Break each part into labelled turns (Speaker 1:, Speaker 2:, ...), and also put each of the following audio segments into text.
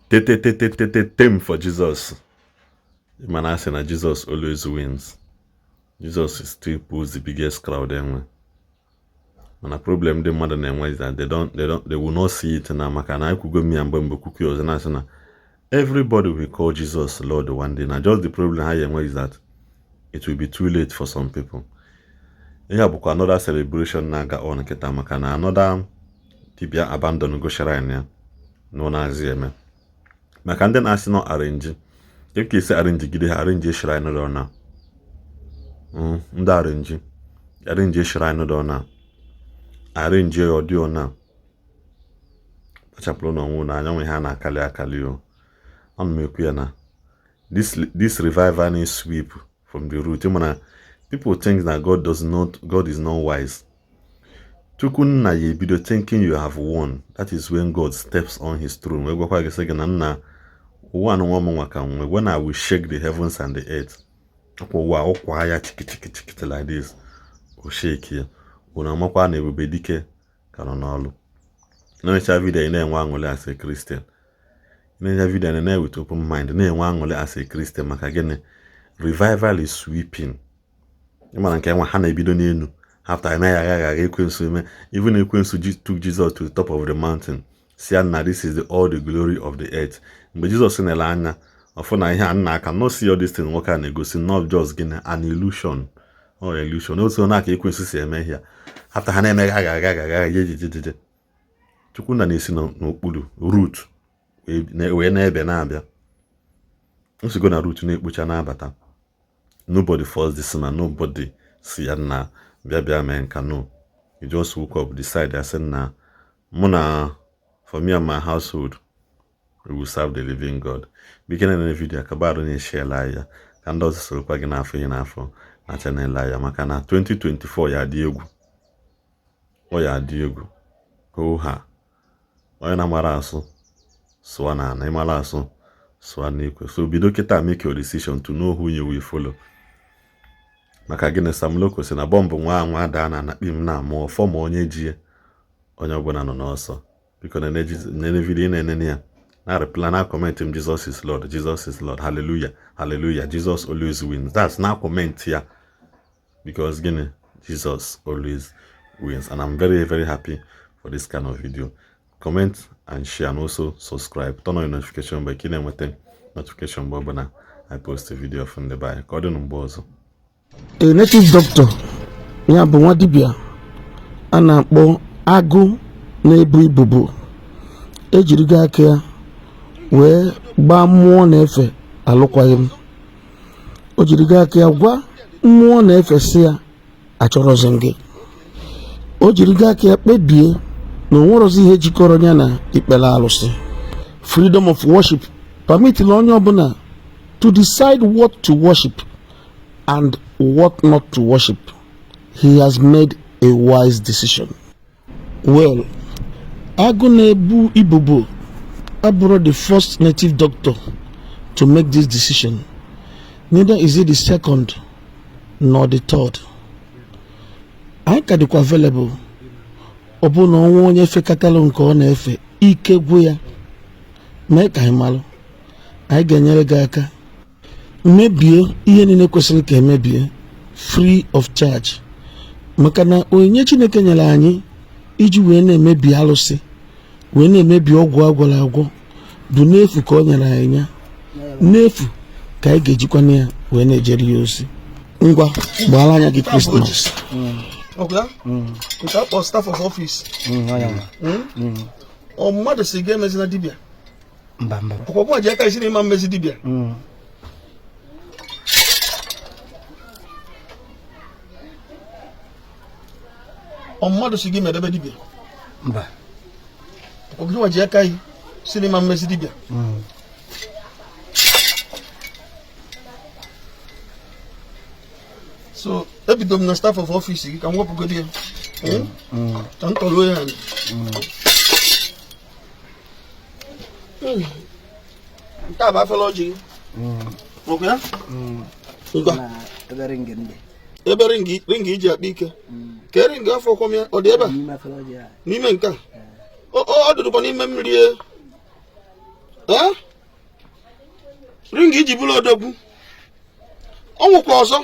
Speaker 1: Tetetetetetem for Jesus. Mana asị na Jesus always wins. Jesus still pulls the biggest crowd enwe. Mana problem ndị mmadụ na-enwe is that they will not see it na maka na ekwugo m ya mgbe mbụ kwukwu ọzọ na-asị na everybody will call Jesus Lord one day. Na just the problem ha enwe is that it will be too late for some people. Ihe a bụkwa another celebration na-aga on kịta maka na another dibia abandon go shrine ya na ọ na-azị eme maka ndị na-asị nọ arrange ka esi arrange gide ha arrange shrine dọ na ndị arrange arrange shrine dọ na arrange ya ọ dị ọ na kpachapụrụ na onwe na anya nwe ha na-akali akali o. Ana m ekwu ya na this revival na sweep from the root. Mana people think that God does not, God is not wise. Chukwu nna ya ebido thinking you have won. That is when God steps on his throne. Wee gwakwa gị sị gị na nna ụwa na nwa m nwa ka nwe when I will shake the heavens and the earth. Ọkwa ụwa ụkwa ya chiki chiki chiki like this. O shake ya. Unu amakwa na ebube dike ka nọ n'ọlụ. Na-emecha video ị na-enwe aṅụrị as a Christian. Na-enye video na na with open mind na-enwe aṅụrị as a Christian maka gịnị? Revival is sweeping. Ịmara nke nwa ha na-ebido n'elu after eme ya agha agha ekwensu eme even ekwensu took Jesus to the top of the mountain si ya na this is the all the glory of the earth. Mgbe Jizọs nere anya ọfụ na ihe a nna aka no see all this thing nwoke a na-egosi not just gịnị an illusion or illusion otu na aka ekwensu si eme ihe after ha na-eme agha agha agha agha jejejeje Chukwunna na-esi n'okpuru root wee na-ebe na-abịa nsigo na root na-ekpocha na-abata. Nobody forced this man. Nobody si ya na bịa bịa mee nka no. You just woke up, decide asị na mụ na for me and my household we will serve the living God. Biko na video kabarụ na-eshiela ya ka ndị ọzọ sorokwa gị n'afọ ihe n'afọ na channel ya maka na 2024 ya dị egwu. Ọ ya dị egwu. Hoo ha. Onye na-amara asụ sụọ na ana ịmara asụ sụọ n'ikwe. So bido kịta make your decision to know who you will follow. Maka gịnị Sam Loco sị na bọmbụ nwa anwa daa na anakpi m na amụọ fọ ma onye ji onye ọbụla nọ n'ọsọ. Biko nene video ị na-enene ya na reply na comment m Jesus is Lord, Jesus is Lord, hallelujah, hallelujah, Jesus always wins. That's na comment ya because gịnị Jesus always wins and I'm very very happy for this kind of video. Comment and share and also subscribe. Turn on your notification bell ka ị na-enweta notification mgbe ọbụla I post a video from the by. Ka ọ dị mgbe ọzọ.
Speaker 2: A native doctor ya bụ nwa dibịa a na-akpọ agụ na-ebu ibubo ejirigo aka ya wee gbaa mmụọ na-efe alụkwaghịm. O jirigo aka ya gwa mmụọ na-efe sị ya achọrọzi m gị. O jirigo aka ya kpebie na o nwerozi ihe jikọrọ ya na ikpere alụsị. Freedom of worship permitila onye ọbụla to decide what to worship and what not to worship. He has made a wise decision. Well, agụ na-ebu ibubo abụrụ the first native doctor to make this decision. Neither is it the second nor the third. Anyị ka dịkwa available. Ọ bụ na ọnwa onye fekatara nke ọ na-efe ike gwụ ya mee ka anyị malụ. Anyị ga-enyere gị aka mebie ihe niile kwesịrị ka emebie free of charge maka na onyinye Chineke nyere anyị iji wee na-emebi alụsị wee na-emebi ọgwụ agwọrọ agwọ bụ n'efu ka ọ nyere anyị ya n'efu ka anyị ga-ejikwana ya wee na-ejere ya ozi. Ngwa gbaara anya gị Krismas.
Speaker 3: Nke akpọ staff of office. Ọ mmadụ si ga emezina dibịa.
Speaker 4: Mba mba.
Speaker 3: Ọkwọkwọ ji aka isi n'ịma mmezi dibịa. Ọ mmadụ si gị medebe dibịa.
Speaker 4: Mba.
Speaker 3: Ọkwọkwọ ji aka yi si n'ịma mmezi dibịa. So ebido m na staff of office gị ka m wepụgodi ya. Ka m tọruo ya anyị. Nke a bụ afere ọjị gị. Ọkwa ya? Ngwa.
Speaker 4: Ebe ringi ndị.
Speaker 3: Ebe ringi ringi iji akpa ike. Ka ringi afọ ọkwọm ya ọ dị ebe a?
Speaker 4: N'ime afere ọjị a.
Speaker 3: N'ime nke a? Ọ dụdụkwa n'ime mmiri e. Ee, ring iji bụrụ odogwu. Ọ nwụkwa ọzọ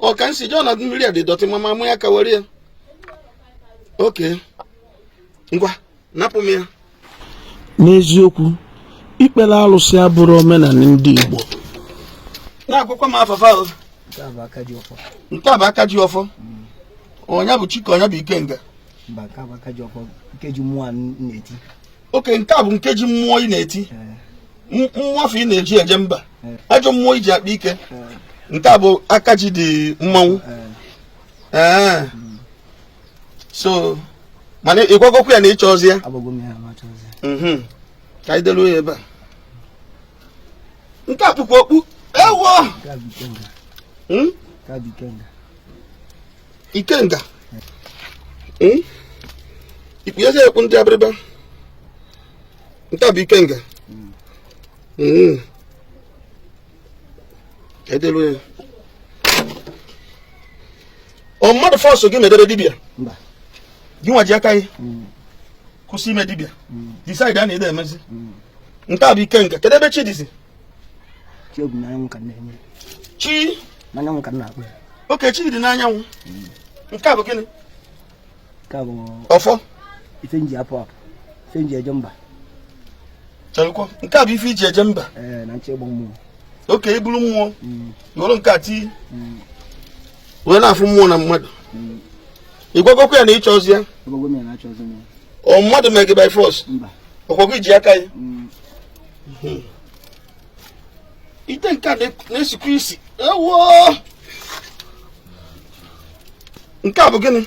Speaker 3: ọ ka nsi jọ na mmiri a dị dirty, mama mụ ya ka were ya. Okay, ngwa, napụ m ya.
Speaker 2: N'eziokwu, ikpere alụsị abụrụ omenala ndị Igbo.
Speaker 3: Na-agwakwa m afafa o.
Speaker 4: Nke a bụ aka ji ọfọ.
Speaker 3: Nke a bụ aka ji ọfọ. Ọnya bụ Chike, ọnya bụ Ikenga?
Speaker 4: Mba, nke a bụ aka ji ọfọ, nke ji mmụọ a m na-eti.
Speaker 3: Okay, nke a bụ nkeji mmụọ ị na-eti.
Speaker 4: Ee.
Speaker 3: Mmụọ afọ ị na-eji eje mba, ajọ mmụọ iji akpa ike. Nke a bụ aka ji dị mmanwụ.
Speaker 4: Ee.
Speaker 3: Ee, so mana ị gwagokwu ya na ịchọ ọzọ ya?
Speaker 4: Agbago m ya ma chọzi.
Speaker 3: Ka anyị deluo ya ebe a. Nke a bụkwa okpu ewo.
Speaker 4: Nke a bụ Ikenga.
Speaker 3: Hmm?
Speaker 4: Nke a bụ Ikenga.
Speaker 3: Ikenga. Ikpu eze ekpu ndị abịrịba. Nke a bụ Ikenga. Ka anyị deluo ya. Ọ mmadụ force gị medebe dibịa?
Speaker 4: Mba.
Speaker 3: Gị nwa ji aka gị kwụsị ime dibịa, decide a na ede emezi. Nke a bụ Ikenga. Kedu ebe chi dịzi?
Speaker 4: Chi obi n'anyanwụ ka m na-enye.
Speaker 3: Chi?
Speaker 4: N'anyanwụ ka m na-akpụ ya.
Speaker 3: Okay, chi dị n'anyanwụ. Nke a bụ gịnị?
Speaker 4: Nke a bụ
Speaker 3: Ọfọ.
Speaker 4: Ife nji apụ apụ, ife nji eje mba.
Speaker 3: Chelụkwa, nke a bụ ife iji eje mba?
Speaker 4: Ee, na nche ịgba mmụọ.
Speaker 3: Okay, iburu mmụọ were nke a tii wee na-afụ mmụọ na mmadụ. Ị gwagokwa ya na ịchọ ọzọ ya?
Speaker 4: Agbago m ya na achọzi m ya.
Speaker 3: Ọ mmadụ mee gị by force?
Speaker 4: Mba.
Speaker 3: Ọkwa gị ji aka ya? Ite nke a na-esikwa isi ewo. Nke a bụ gịnị?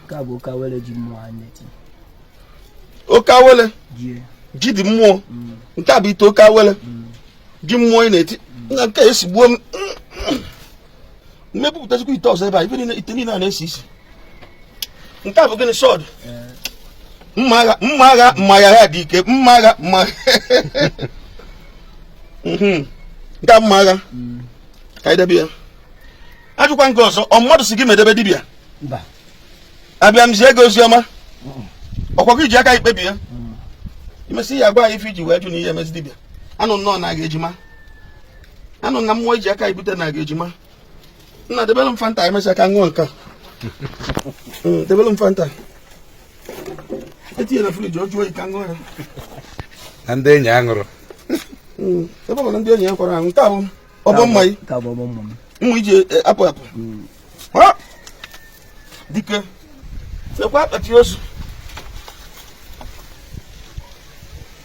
Speaker 4: Nke a bụ oke awele ji mmụọ a na-eti.
Speaker 3: Oke awele?
Speaker 4: Jie.
Speaker 3: Ji dị mmụọ. Nke a bụ ite oke awele ji mmụọ ị na-eti na nke a esigbuo m. Mmepụtachikwa ite ọzọ ebe a. Ife niile, ite niile a na-esi isi. Nke a bụ gịnị? Sword, mma agha, mma agha, mma agha ya dị ike, mma agha, mma. Nke a mma agha. Ka anyị debe ya. Ajụkwa nke ọzọ, ọ mmadụ si gị medebe dibịa?
Speaker 4: Mba.
Speaker 3: Abịa m zie gị ozi ọma? Ọkwa gị ji aka ikpebi ya imesi ya gwa anyị ife iji wee jụ na ihe emezi dibịa. Anụ nnọọ na-aga ejima, anụ na mmụọ iji aka ibute na-aga ejima. Nna, debere m Fanta, emesịa ka ṅụọ nke a. Debere m Fanta, etinye na fridge, ọ jụọ oyi ka ṅụọ ya.
Speaker 5: Na ndị enyi aṅụrụ.
Speaker 3: Ebe ọ bụ na ndị enyi ya kwara ahụ. Nke a bụ ọbọ mma yi?
Speaker 4: Nke a bụ ọbọ mma m.
Speaker 3: Mma iji apụ apụ. Ha! Dike lekwa akpati ozu.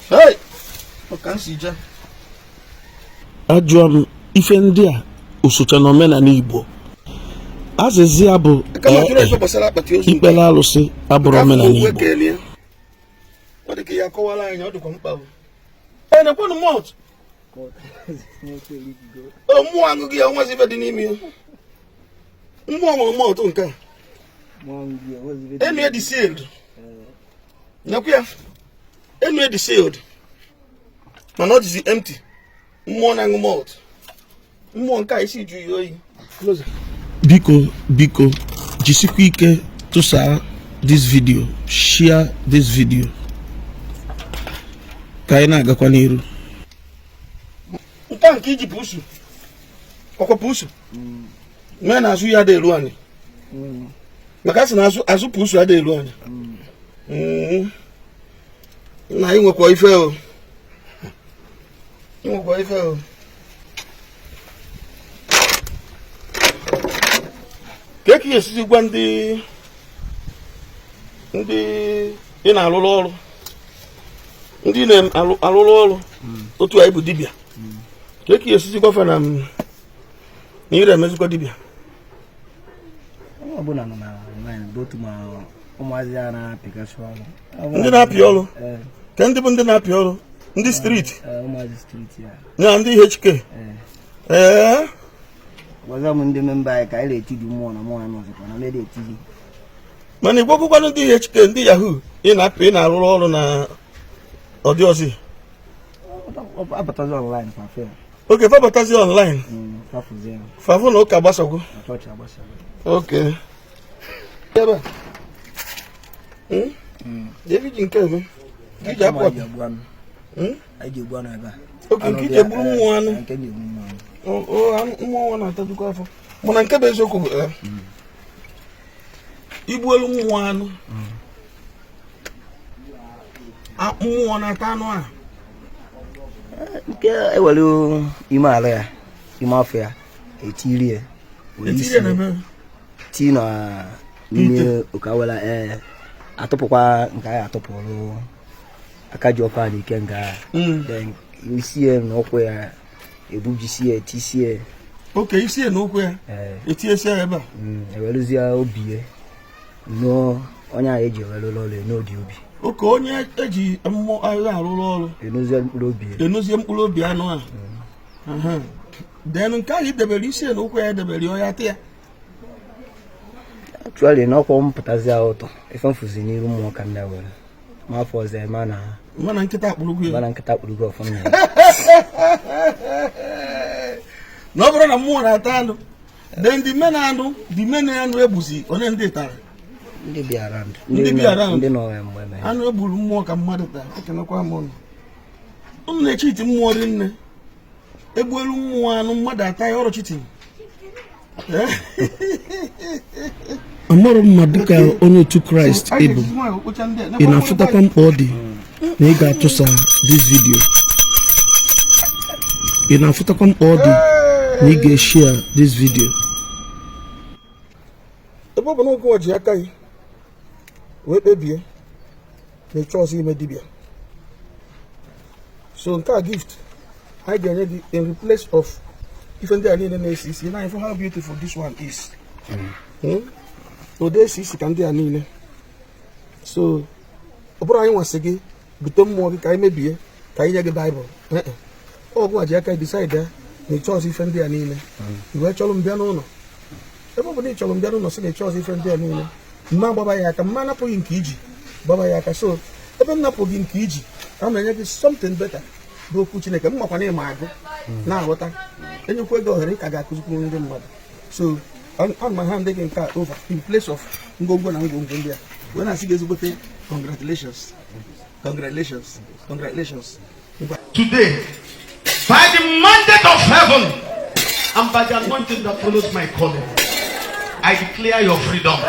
Speaker 3: Hey! Ọ ka m si je.
Speaker 2: Ajụọ m, ife ndị a osocha na omenala Igbo? Azịza ya bụ
Speaker 3: Kama tụrụ
Speaker 2: ee,
Speaker 3: ife gbasara akpati ozu.
Speaker 2: ikpere alụsị abụrụ omenala
Speaker 3: Nke afọ
Speaker 2: Igbo.
Speaker 3: okelie. Ọ dị ka ya akọwala anyị, ọ dịkwa mkpa o. Ee, nekwanụ malt. O mmụọ aṅụghị ya, onwezi ife dị n'ime ya. Mmụọ ṅụrụ malt nke a. Enu ya dị sealed. Nekwa ya. Enu ya dị sealed. Mana ọ dịzi empty. Mmụọ na-aṅụ malt. Mmụọ nke a isi ju ya oyi. Closer.
Speaker 2: Biko, biko, jisikwa ike tụsaa this video, share this video, ka anyị na-agakwa n'iru.
Speaker 3: Nke a nke iji pusu, ọkwa pusu mee na azụ ya ada elu anyị, maka asị na azụ azụ pusu ada elu anyị. Na ị nwekwa ife o, ị nwekwa ife o. Ka ị esizi gwa ndị ị na-alụrụ ọrụ, ndị na-alụrụ ọrụ otu anyị bụ dibịa, ka ị esizi gwa fa na ire emezikwa dibịa?
Speaker 4: Onye ọbụla nọ na line bụ otu, ma ụmụazị a na-apịgasị ọrụ.
Speaker 3: Ndị na-apị ọrụ?
Speaker 4: Ee.
Speaker 3: Ka ndị bụ ndị na-apị ọrụ, ndị street?
Speaker 4: Ee, ụmụazị street ya.
Speaker 3: Na ndị HK?
Speaker 4: Ee.
Speaker 3: Ee.
Speaker 4: Gwaza m ndị member anyị ka anyị na-eti dị mmụọ na mmụọ anọzikwa na mede etizi.
Speaker 3: Mana igwagwụkwanụ ndị HK, ndị yahoo ị na-apị, ị na-arụrụ ọrụ na ọdị ọzọ?
Speaker 4: Abatazi online fafe.
Speaker 3: Okay, fabatazi online.
Speaker 4: Fafuzie ya.
Speaker 3: Fafụ na ụka gbasagwo.
Speaker 4: Na chọọchị agbasara.
Speaker 3: Okay, ebe a. David, nke eme iji apụ apụ.
Speaker 4: Agbu anụ. Anyị ji egbu anụ ebe a.
Speaker 3: Okay, nke iji egburu mmụọ anụ.
Speaker 4: Nke ji egbu mmụọ anụ.
Speaker 3: Mmụọ na-atajukwa afọ. Mana nke bụ eziokwu bụ igbuelu mmụọ anụ, mmụọ na-ata anụ a.
Speaker 4: Nke ewere ime ala ya, ime afọ ya, etiri ya tii na n'ime ụkawela. Ee, atụpụkwa nke anyị atụpụrụ aka ji ọkụ a na ike nga. Then isi ya na ụkwụ ya ebujisi ya, etisie.
Speaker 3: Okay, isi ya na ụkwụ ya etiesie ya ebe a.
Speaker 4: Ewerezie obi ya nụọ onye ahụ eji ewere ọrụ enodi obi.
Speaker 3: Okay, onye eji mmụọ ahịa arụrụ ọrụ.
Speaker 4: Enozie mkpụrụ obi ya.
Speaker 3: Enozie mkpụrụ obi anụ a. Then nke ahụ idebere isi ya na ụkwụ ya edebere ya, ọya ya.
Speaker 4: Actually, n'ọkwa mpụtazi ahụ ụtọ ife mfụzi n'iru mmụọ ka nna were ma afọ ọzọ ema na
Speaker 3: mana nkịta akpụrụgo ya.
Speaker 4: Mana nkịta akpụrụgo ọfụma.
Speaker 3: Na ọ bụrụ na mmụọ na-ata anụ, then the men anụ, the men anụ egbuzi onye ndị tara.
Speaker 4: Ndị bi around.
Speaker 3: Ndị bi around.
Speaker 4: Ndị nọ ya mgbe mere.
Speaker 3: Anụ egburu mmụọ ka mmadụ taa. Ekenekwa m ụnụ. Unu na-echiti mmụọ rinne. Egbuelu mmụọ anụ, mmadụ ata ya, ọrụ cheating.
Speaker 2: Amarụ m ma dịka onye otu Kraịst ịbụ, ị na-afụtakwa mkpa ọ dị na ị ga-atụsa this video. Ị na-afụtakwa mkpa ọ dị na ị ga-eshare this video.
Speaker 3: Ebe ọ bụ na oge ji aka gị wee kpebie na ịchọ ọzọ ime dibịa, so nke a gift anyị ga-enye gị in replace of ife ndị a niile na-esi isi na for how beautiful this one is. Ụdị esi isi ka ndị a niile. So ọ bụrụ anyị nwasị gị bute mmụọ gị ka anyị mebie ka anyị nye gị Baịbụl, ọgwụ a ji aka decide ya na ịchọ ọzọ ife ndị a niile. I wee chọrọ m bịa n'ụlọ, ebe ọ bụ na ị chọrọ m bịa n'ụlọ, sị na ịchọ ọzọ ife ndị a niile, mma gbaba ya aka, mma anapụghị nke iji gbaba ya aka. So ebe m napụ gị nke iji, a na-enye gị something better bụ okwu Chineke. M makwa na ịma agụ na-aghọta, enyekwa gị ohere ị ka ga-akụzikwu ndị mmadụ. So ana m hand gị nke a over in place of ngwongwo na ngwongwo ndị a, wee na-asị gị ezigbote congratulations, congratulations, congratulations.
Speaker 6: Today, by the mandate of heaven and by the anointing that follows my calling, I declare your freedom.